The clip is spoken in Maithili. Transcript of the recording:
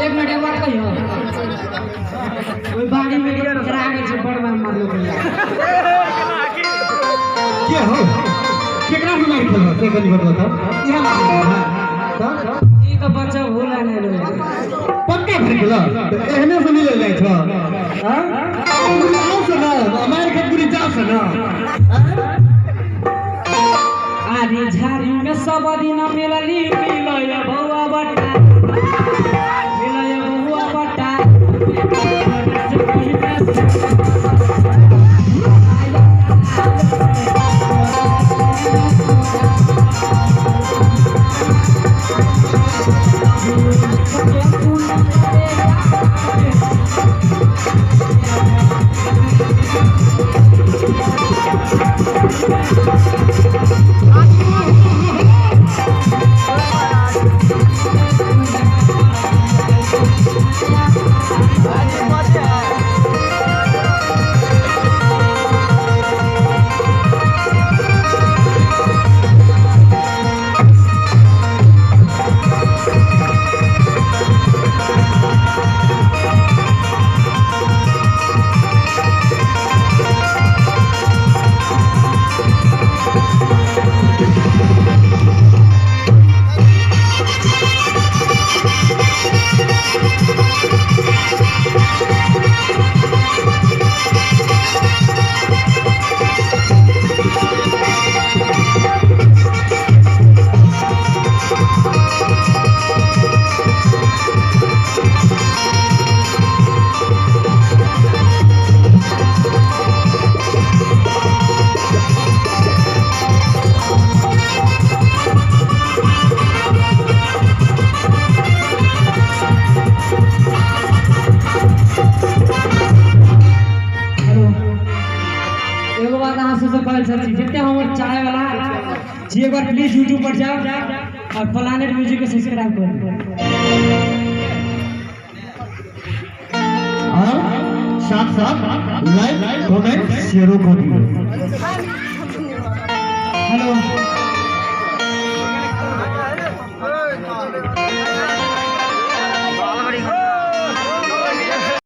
एक मिनट एक बात कहियो ओइ बाड़ी में पकड़ा गेल छै बड़ मार मारलो के हो केकरा से मार खेलबो से कनी बतबो त इहा हां त ई त बच्चा भूला नै रे पक्का भर गेल एहने से मिलल जाइ छ हां आओ से ना मार के पूरी जाओ से ना आरी झारी में सब दिन मिलली मिलय बउआ बटा मिलय बउआ बटा जितने हम चाय वाला जी एक बार प्लीज यूट्यूब पर जाओ और प्लानेट म्यूजिक को सब्सक्राइब करो और साथ साथ लाइक कमेंट शेयर कर दियो। हेलो।